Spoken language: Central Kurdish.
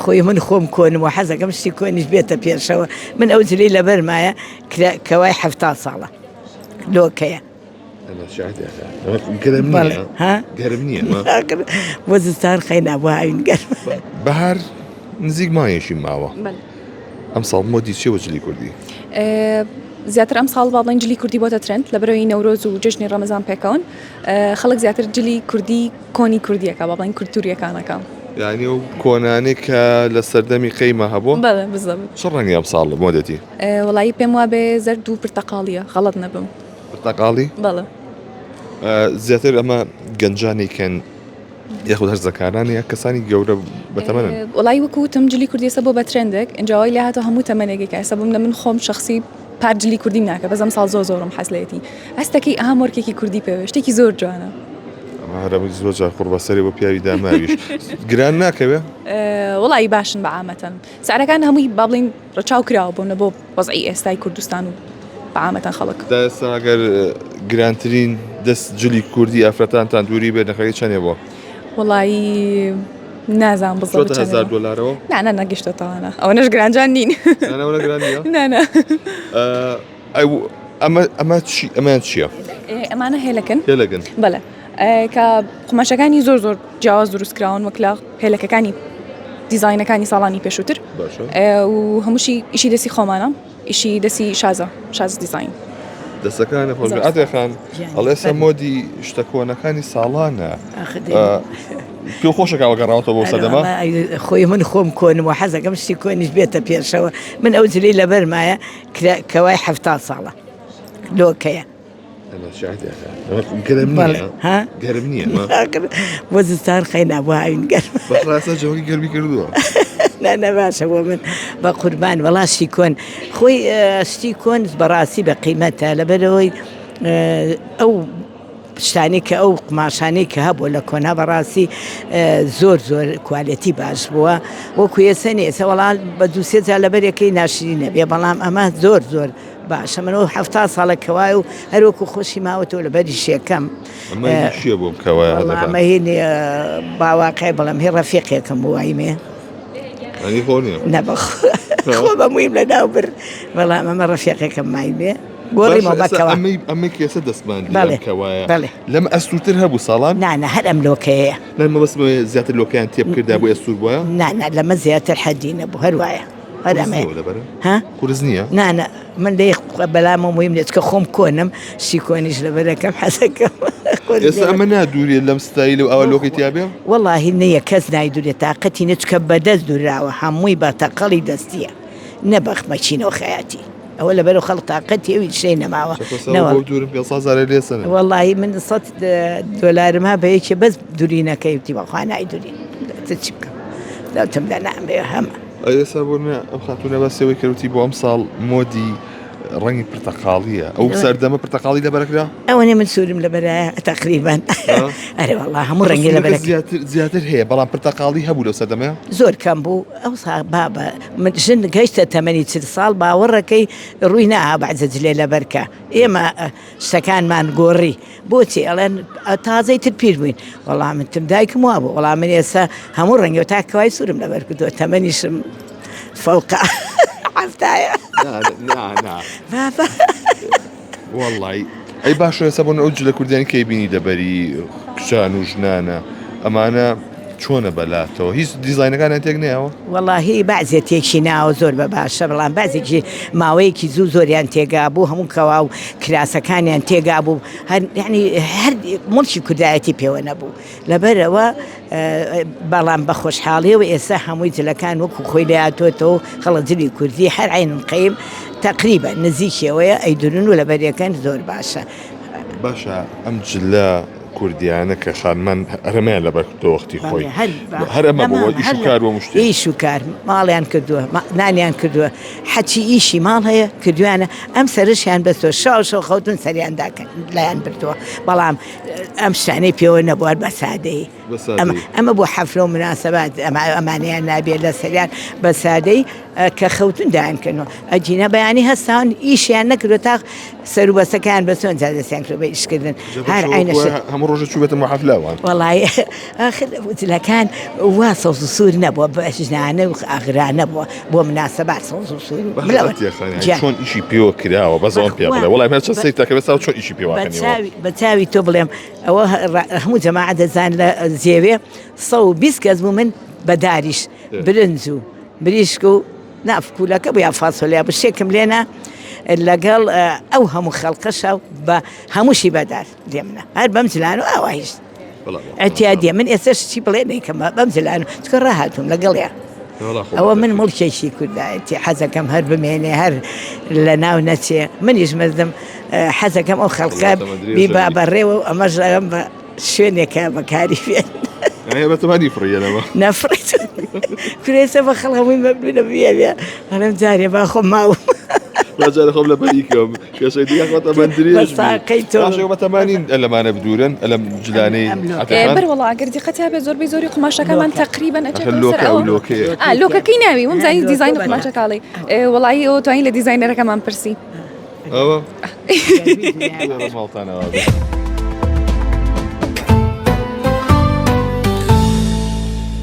خۆی من خۆم کۆنم و حەزەکەم شتی کۆنیش بێتە پێشەوە من ئەو جلی لەبەرمایە کەوای حەفتا ساڵە لۆکەیە. گەرم نییە گەرم نییە بۆ زستان خەینا بۆ هاوین گەرم. بەهار نزیک مانگێکی ماوە ئەمساڵ مۆدی چیە بۆ جلی کوردی؟ زیاتر ئەم ساڵ با بڵێن جلی کوردی بۆتە ترند لە بەرەوەی نەورۆز و جەژنی ڕەمەزان پێکەون خەڵک زیاتر جلی کوردی کۆنی کوردیەکە با بڵێن کولتوریەکانەکە. یانی ئەو کۆنانەی کە لە سەردەمی قەیمە هەبوو؟ بەڵێ بزەبت. چ ڕەنگی ئەم ساڵ مۆدەتی؟ وەڵایی پێم وابێ زەرد و پرتەقاڵیە غەڵەت نەبم. پرتەقاڵی؟ بەڵێ. زیاتر ئەمە گەنجانی کەن یاخود هەرزەکاران یا کەسانی گەورە بەتەمەنن؟ وەڵایی وەکو وتم جلی کوردی ئێستا بۆ بە ترێندێک ئینجا وای لێهاتووە هەموو تەمەنێکێکە ئێستا بۆ منە من خۆم شەخسی پار جلی کوردیم ناکە بەس ئەمساڵ زۆر زۆرم حەز لێیەتی هەستەکەی ئەها مۆرکێکی کوردی پێوێ شتێکی زۆر جوانە. ئەمە هەر ئەمە زۆر جار قوڕ بەسەرێ بۆ پیاوی داماویش گران ناکەوێ؟ وەڵایی باشن بە عامەتەن سعرەکان هەمووی با بڵێین ڕەچاو کراوە بۆ نە بۆ وەزعی ئێستای کوردستان و بە عامەتەن خەڵک. تا ئێستا ئەگەر گرانترین دەست جلی کوردی ئافرەتانتان دووری بێت نرخەکەی چەندێ بووە؟ وەڵایی نازانم بزەبت چۆتە هەزار دۆلارەوە؟ نا نا نەگەشتۆتەوانە ئەوەنەش گرانجان نین. نا نا ئەوەنە گران نییە؟ نا نا. ئەی ئەمە ئەمە چی ئەمەیان چییە؟ ئەمانە هێلەکن. هێلەکن. بەڵێ کە قوماشەکانی زۆر زۆر جیاواز دروست کراون وەک لە هێلەکەکانی دیزاینەکانی ساڵانی پێشووتر و هەمووشی ئیشی دەستی خۆمانە. ئیشی دەسی شازە شاز دیزاین. دەستەکانت خۆش بێت عەتێ خان ئەڵێ ئێستا مۆدی شتە کۆنەکانی ساڵانە پێ خۆشە کاوە گەڕاوەتەوە بۆ سەردەمە خۆی من خۆم کۆنم و حەزەکەم شتی کۆنیش بێتە پێشەوە من ئەو جلی لەبەرمایە کەوای حەفتا ساڵە لۆکەیە گەرم نییە گەرم نییە بۆ زستان خەینا بۆ هاوین گەرم بەڕاستە جەوەی گەرمی کردووە نا باشە بۆ من بە قوربان وەڵا شتی کۆن خۆی شتی کۆن بەڕاستی بە قیمەتە لەبەرەوەی ئەو شتانی کە ئەو قماشانەی کە هەبوو لە کۆنا بەڕاستی زۆر زۆر کوالێتی باش بووە وەکو ئێستا نیە ئێستا وەڵا بە دووسێ جار لەبەرەکەی ناشرینە بێ بەڵام ئەمە زۆر زۆر باشە من ئەو 70 ساڵە کەوایە و هەروەکو خۆشی ماوەتەوە لە بەری شێکەم ئەمە هی چییە بۆم کەوایە وەڵا هەدەکان؟ ئەمە هی نییە، با واقعی بڵێم هی ڕەفیقێکم بوو ئایمێ ئەنی خۆ نییە نە بەخ خۆ بە مویم لە ناو برد بەڵام ئەمە ڕەفیقێکم مایمێ گۆڕیمەوە باشە بە ئێستا کەوا ئەمەی ئەمەی کە ئێستا دەستمان دی بەڵێ ئەم کەوایە بەڵێ لەم ئەستوورتر هەبوو ساڵان؟ نا نا هەر ئەم لۆکەیەیە نا مەبەستم ئەوەیە زیاتر لۆکەیان تێ بکردا بۆ ئەستوور بوایە؟ نا نا لەمە زیاتر حەدی نەبوو هەر وایە هەر قورس ئەمەیە نییە لەبەرە؟ ها؟ قورس نییە؟ نا نا من لێی بەلامەوە موهیم نییە چونکە خۆم کۆنم شتی کۆنیش لەبەرەکەم حەزەکەم قورس ئێستا نییە. ئەمە نادوورێ لەم ستایلە و ئاوا لۆکەی تیا بێ؟ وەڵاهی نییە کەس نایدورێ تاقەتی نییە چونکە بەدەست دوراوە هەمووی بە تەقەڵی دەستییە نە بە مەکینە و خەیاتی ئەوە لەبەرو خەڵک تاقەتی ئەو ئیشەی نەماوە نەوە دوورم پێ سازارە لێ سەنم. وەڵاهی من سەد دۆلارم ها بە یەکێ بەس دورینەکەی وتی بەخوا نایدورین تر چی بکەم دەوتم لە نامەوێ هەمە. ئەی ئێستا بۆ نمونە ئەم خاتوونە باسی ئەوەی کرد وتی بۆ ئەمساڵ مۆدی ڕەنگی پرتەقاڵییە ئەو سەردەمە پرتەقاڵی لەبەرەکرا؟ ئەوەنێ من سوورم لەبەرایە تەقریبەن ئەرێ وەڵا هەموو ڕەنگی لەبەرە زیاتر زیاتر هەیە بەڵام پرتەقاڵی هەبوو لەو سەردەمە؟ زۆر کەم بوو ئەوسا بابە من ژن گەیشتە تەمەنی 40 ساڵ باوەڕەکەی ڕووی ناها بەعزە جلێ لەبەرکە ئێمە شتەکانمان گۆڕی بۆچی ئەڵێن تازەی تر پیر بووین وەڵا من تم دایکم وابوو وەڵا من ئێستا هەموو ڕەنگە تا کەوای سوورم لەبەر کردووە تەمەنیشم فەوقە حەفتایە بابە وەڵی ئەی باشە ئێستا بۆن ئەو جلە کوردیانی کەی بینی لەبەری کچان و ژنانە ئەمانە چۆنە بەلاتەوە هیچ دیزاینەکانیان تێک نەیاوە؟ وەڵاهی بەعزێ تێکی ناوە زۆر بە باشە بەڵام بەعزێکی ماوەیەکی زوو زۆریان تێگا بوو هەموو کەوا و کراسەکانیان تێگا بوو هەر یعنی هەر موڵکی کوردایەتی پێوە نەبوو لەبەرەوە بەڵام بە خۆشحاڵیەوە ئێستا هەمووی جلەکان وەکو خۆی لێهاتۆتەوە خەڵک جلی کوردی هەر عین قەیم تەقریبا نزیکیەوەیە ئەیدورن و لەبەریەکەن زۆر باشە. باشە ئەم جلە کوردیانە کە خانمان هەر ئەمەیان لەبەر کردووە وەختی خۆی هەر ئەمە بووە ئیش و کار بۆ مشتێ ئیش و کار ماڵیان کردووە نانیان کردووە حەچی ئیشی ماڵ هەیە کردویانە ئەم سەرشیان بەستەوە شەو شەو خەوتن سەریان داکەن لایان بردووە بەڵام ئەم شتانەی پێوە نەبووە بە سادەیی. ئەمە ئەمە بۆ حەفلە و مناسبات ئەمە ئەمانەیان نابێت لە سەریان بە سادەی کە خەوتن دایانکەنەوە ئەگینا بەیانی هەستان ئیشیان نەکردو تا سەروبەسەکان بە چۆن جا دەستیان کرد بە ئیشکردن هەر عینە شت هەموو ڕۆژە چووبێتە محەفلاوان وەڵای ئاخر جلەکان وا سەوز و سوور نەبووە بە ژنانە و ئاغرانە بووە بۆ مناسبات سەوز و سوور و بەڵێ چۆن ئیشی پێوە کراوە بەس ئەوەم پێ بڵێ وەڵای هەر چەند سەیر تاکە بەس چۆن ئیشی پێوە بە چاوی تۆ بڵێم ئەوە هەموو جەماعە دەزان لە زێوێ 120 کەس بوو من بە داریش برنج و مریشک و نافکولەکە بوو یا فاسۆلیا بوو شتێکم لێنا لەگەڵ ئەو هەموو خەڵقەشا بە هەمووشی بەدار لێمنە هەر بەم جلان و ئاوا هیچ ئەتیادیە من ئێستاش چی بڵێ نەیکەم بەم جلان و چکە ڕاهاتوم لەگەڵیا ئەوە من مڵکێکی کوردایەتی حەزەکەم هەر بمێنێ هەر لە ناو نەچێ منیش مردم حەزەکەم ئەو خەڵکە بیبا بەڕێوە و ئەمەش ئەم بە شوێنێکە بەکاری بێن. بەتەمانی فڕیەنەوە نەفڕێت کورێسە بە خەڵ هەمووی مەمنونە بیەوێ ئەڵێم جارێ با خۆم ماوم جارە خۆم لە بەریکەم کەسێک دیگە خۆ تەمەن درێژ بی. ساقەی تۆ باشە بەتەمانین لەمانە بدورن ئەلەم جلانەی عەتەکان بەر وەڵا ئەگەر دیقەت هەبێت زۆربەی زۆری قوماشەکەمان تەقریبەن ئەخر ئەچێتەوە سەر لۆکە ئەو ئەوە لۆکەیە ئا لۆکەکەی ناوی وم زانی لۆکە دیزاین بەلا. قوماشەکاڵی وەڵایی ئەوە توانی لە دیزاینەرەکەمان پرسی ئەوە ماڵتانەوە بێ.